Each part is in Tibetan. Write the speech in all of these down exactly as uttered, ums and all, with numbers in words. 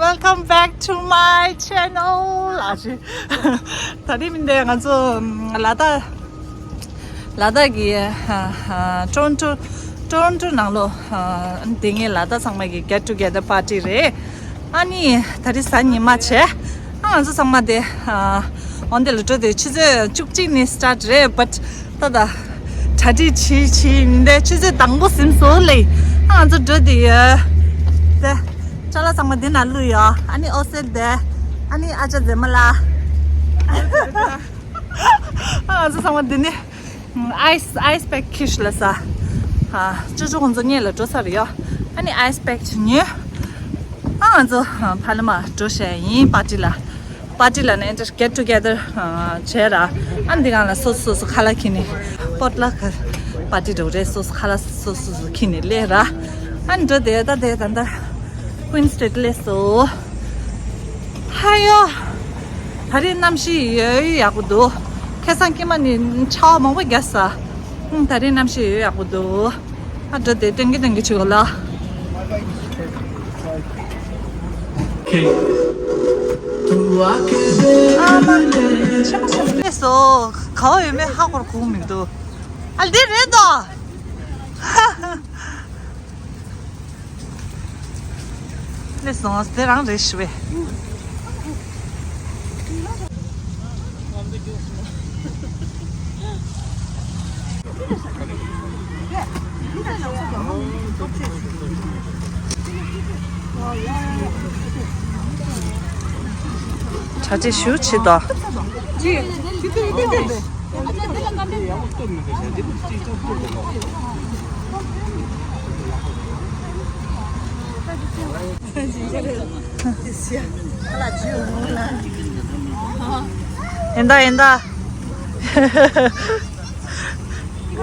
Welcome back to my channel. ད་རིང་མིན་དེ་ང་ཚོ་ལ་དྭགས་ལ་དྭགས་ཀྱི་ཀྲོན་ཀྲོན་ཀྲོན་ཀྲོན་ནང་ལོ་དེ་ངའི་ལ་དྭགས་ཚང་མ་གི་get together party རེད། ཨ་ནི་ད་རིང་གཟའ་ཉི་མ་བྱས། ཨ་ང་ཚོ་ཚང་མ་དེ་འོན་དེ་ལ་འགྲོ་དེ་ཆུ་ཚོད་བཅུ་གཅིག་ནས་start རེད། but ད་ད་གྲ་སྒྲིག་བྱེད་བྱེད་མིན་དེ་ཆུ་ཚོད་དང་པོ་ཟིན་སོང་ལེ། ཨ་ང་ཚོ་འགྲོ་དེ་ཡོད་དེ། ཅ་ལག་ཚང་མ་འདི་ན་བླུགས་ཡོད། ཨ་ནི་ཨོ་སེ་དེ། ཨ་ནི་ཨ་ཅག་མཛེས་མ་ལགས། ཨ་ང་ཚོ་ཚང་མ་འདི་ནི་ice ice pack ཁྱེར་ཤོག་ལབ་ས། ཨ་ཅོ་ཅོ་ཁོང་ཚོ་སྔོན་ལ་འགྲོ་ཚར་ཡོད། ཨ་ནི་ice pack ཅིག་ཉོས། ཨ་ང་ཚོ་ཕ་ལ་མ་འགྲོ་བྱས་ཡིན་པར་ཊི་ལ། པར་ཊི་ལ་ནས་འདིར་get together བྱས་ར། ཨ་འདི་གང་ལ་སོ་སོ་སོ་ཁ་ལག་ཁྱེར་ནས་པོ་ཊི་ལག་པར་ཊི་འགྲོ་རེད། སོ་སོ་ཁ་ལག་སོ་སོ་སོ་ཁྱེར་ནས་སླེབས་ར། ཨ་འགྲོ་དེ་ད་དེ་ད་ད་Queen Street སླེབས་སོང་། ཧ་ཡོ། ད་རེས་གནམ་གཤིས་ཡོད་ཡག་པོ་འདུག་ཁ་སང་དཀྱིལ་མ་ནས་ཆར་པ་མང་པོ་བརྒྱབ་ས། ཨང་ད་རེས་གནམ་གཤིས་ཡོད་ཡག་པོ་འདུག་ཨ་འགྲོ་དེ་ཏན་གི་ཏན་གི་ཆུ་ག་ལ། སོ་ག་བ་ཡོད་མེད་ཧ་གོ་གོ་མི་འདུག་ཨ་འདི་རེད་དོ། སླེབས་སོང་། དེ་རང་རེད་ཞུ་བས། གྲ་སྒྲིག་ཞུ་བྱེད་དོ། ཡིན་ད་ཡིན་ད།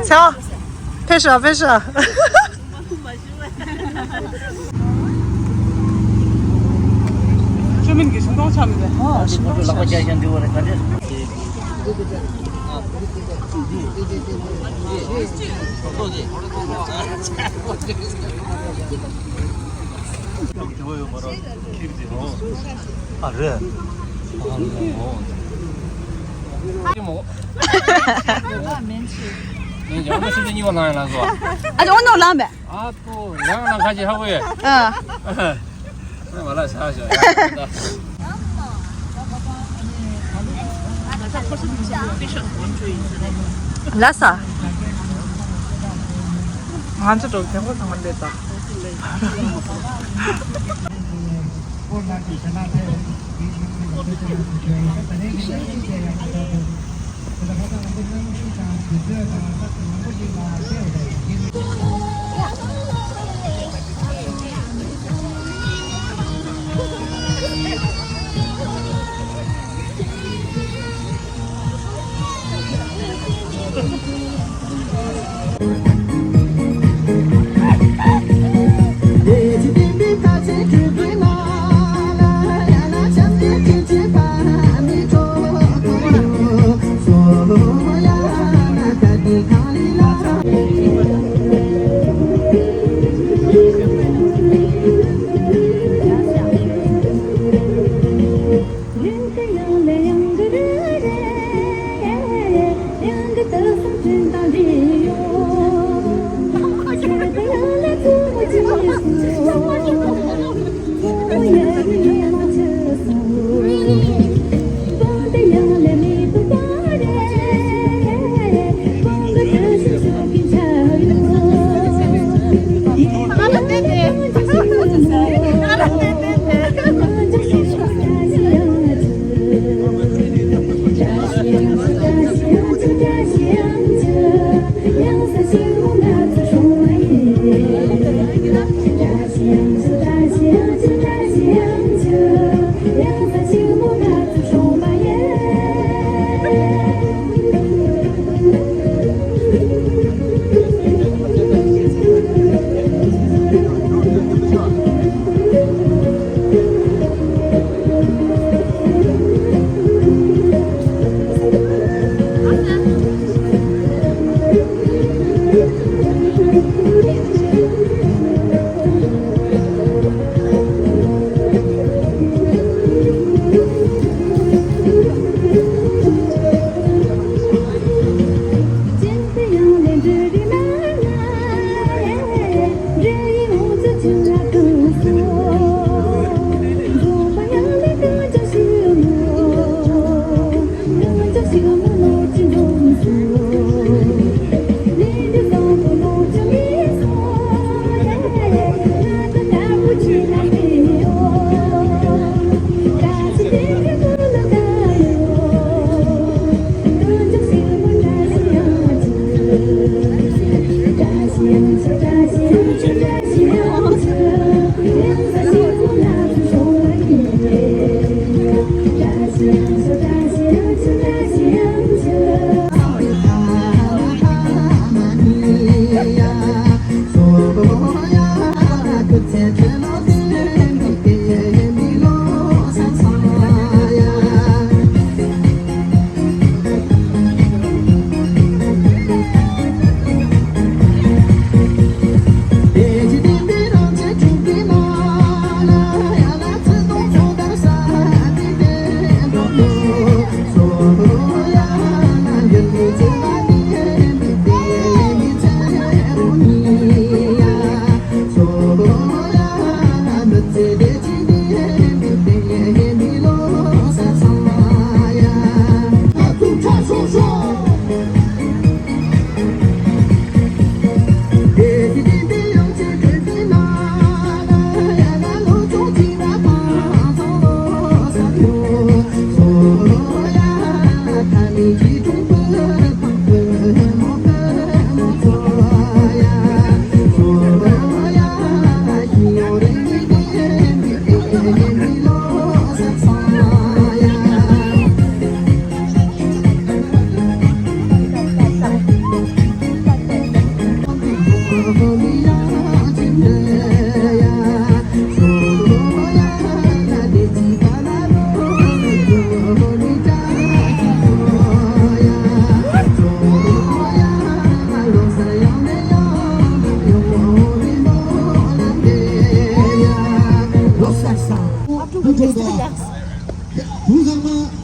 ཆོ། ཕེབས་ཤོག་ཕེབས་ཤོག་ཆོས་མིན་གྱི་ཤིང་ཏོག་ཆ་མི་འདུག་ཨ་ཤིང་ཏོག་ཆ། ཨ་རེད། ཨ་ལོ། ཨ་མེན་ཆི། ཡང་ཡང་ན་ཤུ་ཅི་གཉིས་པ་ལངས་ཡ་ལ་སོ། ཨ་ཅོ་འོ་ནོ་ལངས་པས། ཨ་ཏོ་ཡང་ལ་ཁ་ཅིག་ཧ་གོ་ཡ། ཨ། ང་ལ་ཤ་ཤ་ཡ། ལ་ས། ང་ཚོ་འགྲོ་དེ་ཧོ་ཚང་མ་ལས་ད།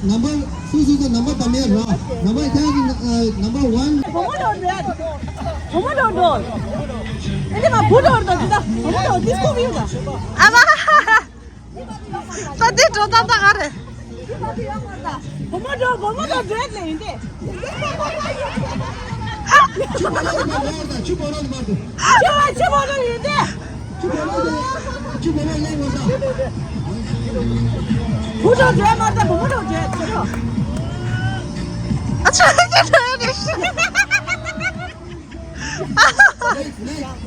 Number, so, so, so, number tamia ra. Number kya ki, uh, number one. Bomo do do. Bomo do do. Ende ma bu do do da. Bomo do disco view da. Ama. Tadi do ta ta kare. Bomo do, bomo do do le ende. Chupa chupa do ende.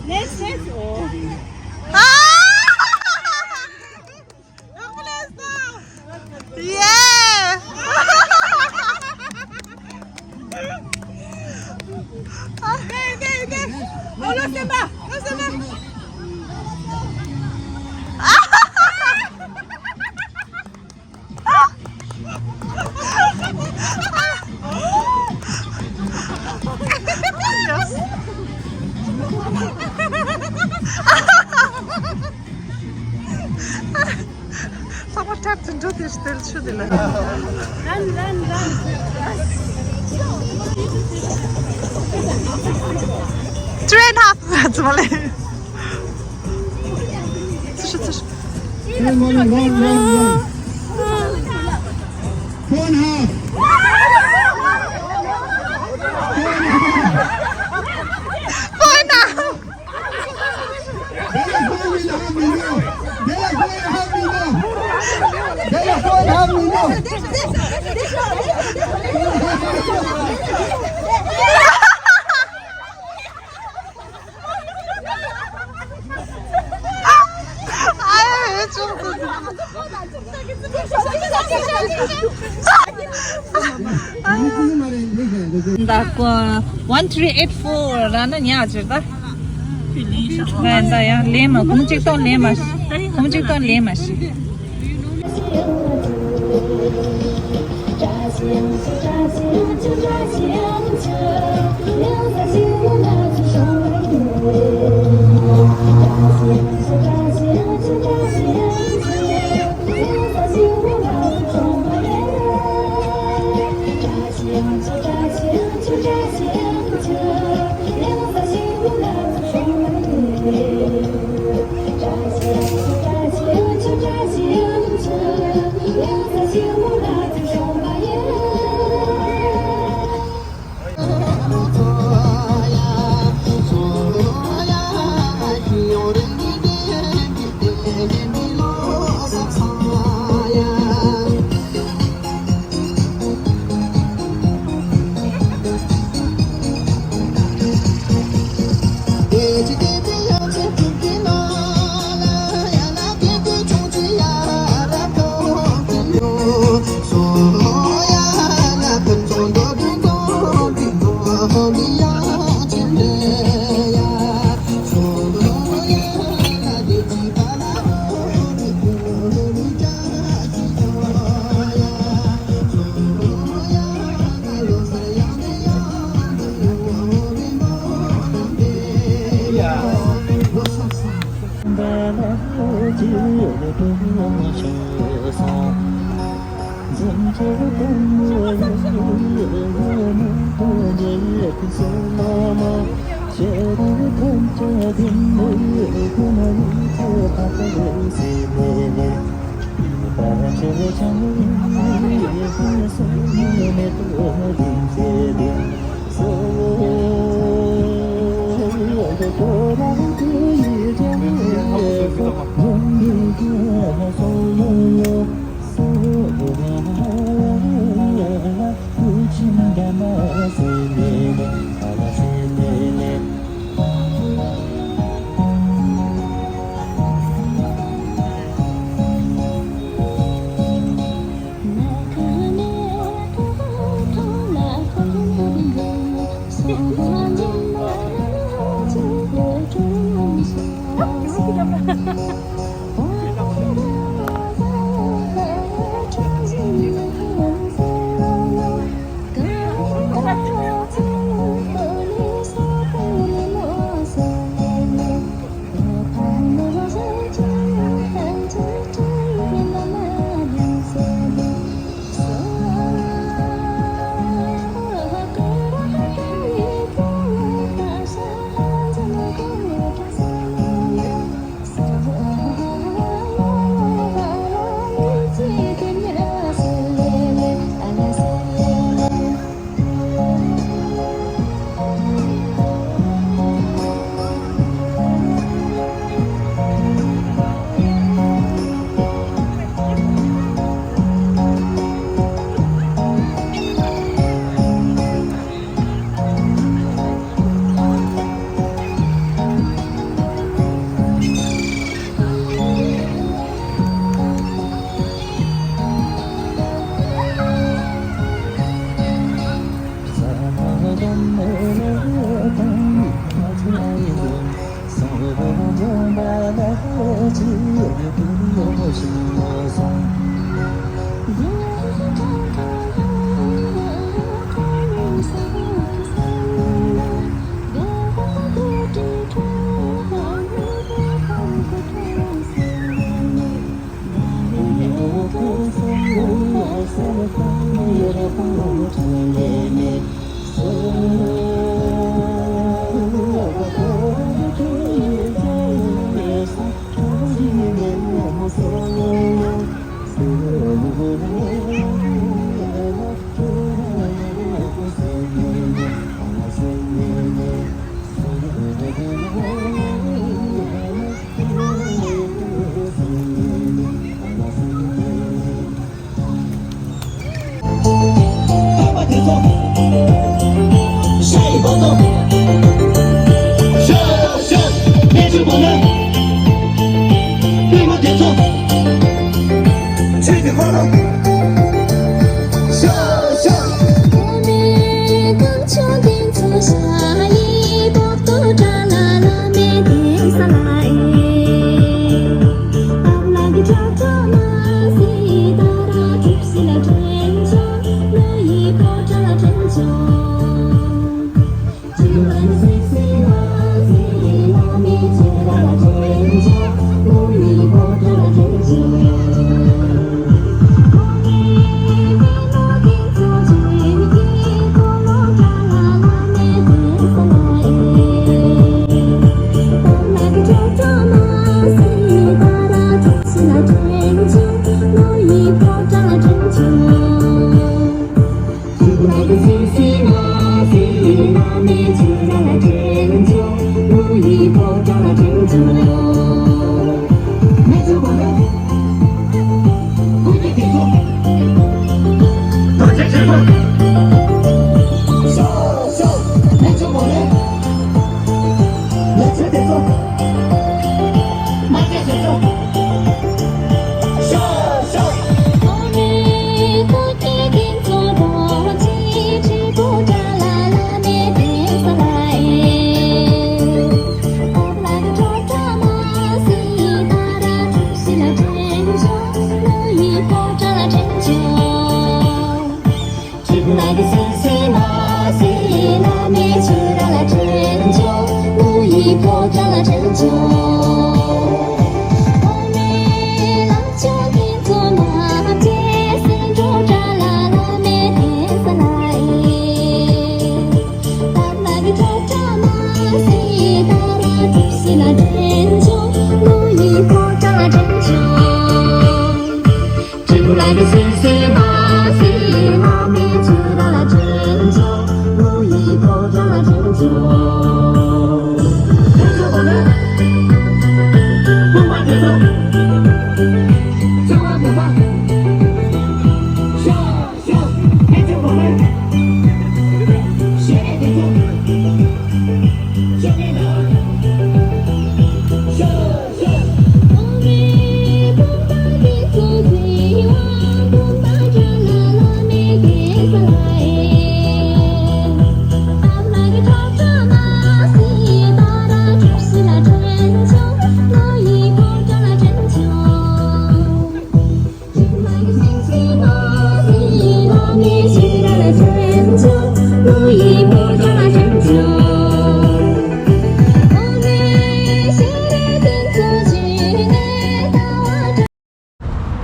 Next, next. Oh. Yeah. ཚང་མ་ཁྲག་ཅིག་འགྲོ་དེ་སྟེར་ཆུ་དེ་ལ། Run, run, run. Two and a half. ཚུ་ཤི་ཚུ་ཤི། Run, run, run, run, run. Four and a half. Four and a half. ད་ཀོ་one three eight four ར་ན་ཉག་ཅིག་ད། ང་ད་ཡང་ལེན་མ་གུང་གཅིག་ཏོང་ལེན་མ་གུང་གཅིག་ཏོང་ལེན་མ་ཤི།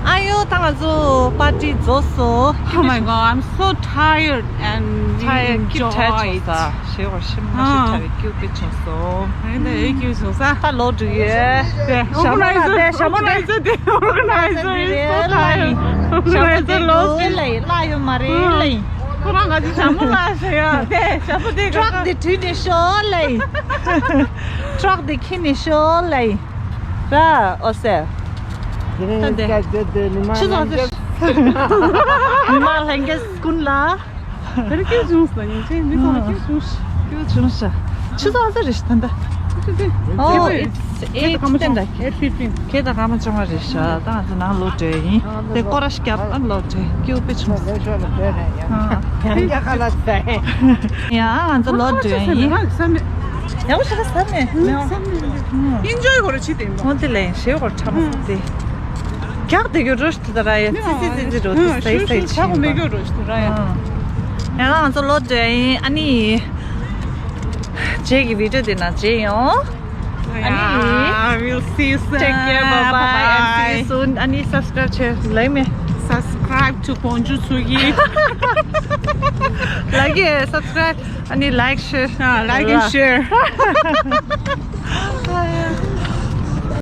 ཨ་ཡོ། ད་ང་ཚོ་པར་ཊི་རྫོགས་སོང་། Oh my God, I'm so tired and really enjoyed. ཊའི་ཌི་ཆགས་སོང་། ཞེ་པོ་ཞེ་པོ་ཞེ་ཨ། ཊའི་ཌི་ཀྱུ་བྱུང་སོང་། ཨ་ནི་ཀྱུ་བྱུང་ས། ད་ལོག་འགྲོ་ཡས། དེ་ཞྭ་མོ་ལ་ཨོར་ག་ནའི་ཛར། དེ་ཞྭ་མོ་ལ་ཨོར་ག་ནའི་ཛར་དེ་ཨོར་ག་ནའི་ཛར་is so tired. ཞྭ་མོ་དེ་ལོག་ལེ་ལ་ཡོད་མ་རེད་ལེ། ཁོ་རང་ག་ཅི་ཞྭ་མོ་ལ་ཞེ་ཡ་དེ་ཞྭ་མོ་དེ་ཊྲག་དེ་དུས་ནས་ཤོག་ལེ། ཊྲག་དེ་ཁྱེར་ནས་ཤོག་ལེ། ར་ཨོ་སེ། ད་དེ་ཆུ་ཚང་ཚེ། མི་མང་ལྷན་རྒྱས་ཀུན་ལ། དེར་སྐྱིད་བྱུང་སོང་། ཉིན་ཆེན་མི་ཚང་མ་སྐྱིད་བྱུང་ཤག་སྐྱིད་བྱུང་ཤག་ཆུ་ཚང་ཚེ་རེ་ཞིག་ད་ལྟ། ཆུ་ཚང་ཚེ། Oh, it's eight ten. ཁེ་ད་སྐར་མ་བཅོ་ལྔ་རེད་ཤག་ད་ང་ཚོ་ནང་ལོག་འགྲོ་ཡིན། དེ་སྐོར་ར་ཞིག་བརྒྱབ་ཨ་ལོག་འགྲོ། སྐྱིད་པོ་བྱུང་སོང་། ཡང་ང་ཚོ་ལོག་འགྲོ་ཡིན། ཡག་པོ་ཞིག་ལ་ཟ་མེད། ཡང་ང་ཚོ་ལོག་འགྲོ་ཡིན། ཨིན་ཇོའི་གོ་ར་ཆི་དེ་མོ། འོ་དེ་ལས་ཞེ་བོ་ཁྲ་མོ་དེ། རྒྱག་དེ་གི་རོ་ཞིག་ད་ར་ཡ་ཙི་ཙི་ཙི་ཙི་རོ་དེ་སའི་སའི་ཆ་གོ་མེ་གི་རོ་ཞིག་ད་ར་ཡ། ཡང་ང་ཚོ་ལོག་འགྲོ་ཡིན། ཨ་ནི། རྗེས་ཀྱི་བི་ཌི་ཡོ་དེ་ན་མཇལ་ཡོང་། ཨ་ནི། Yeah, we'll see you soon. Take care, bye bye, and see you soon. ཨ་ནི་སབ་སི་ཀ་རབ་བྱེད་ལེགས་མེ། Subscribe to Bonjour Sugi. Like, subscribe. ཨ་ནི་like, share. Ah, like and share.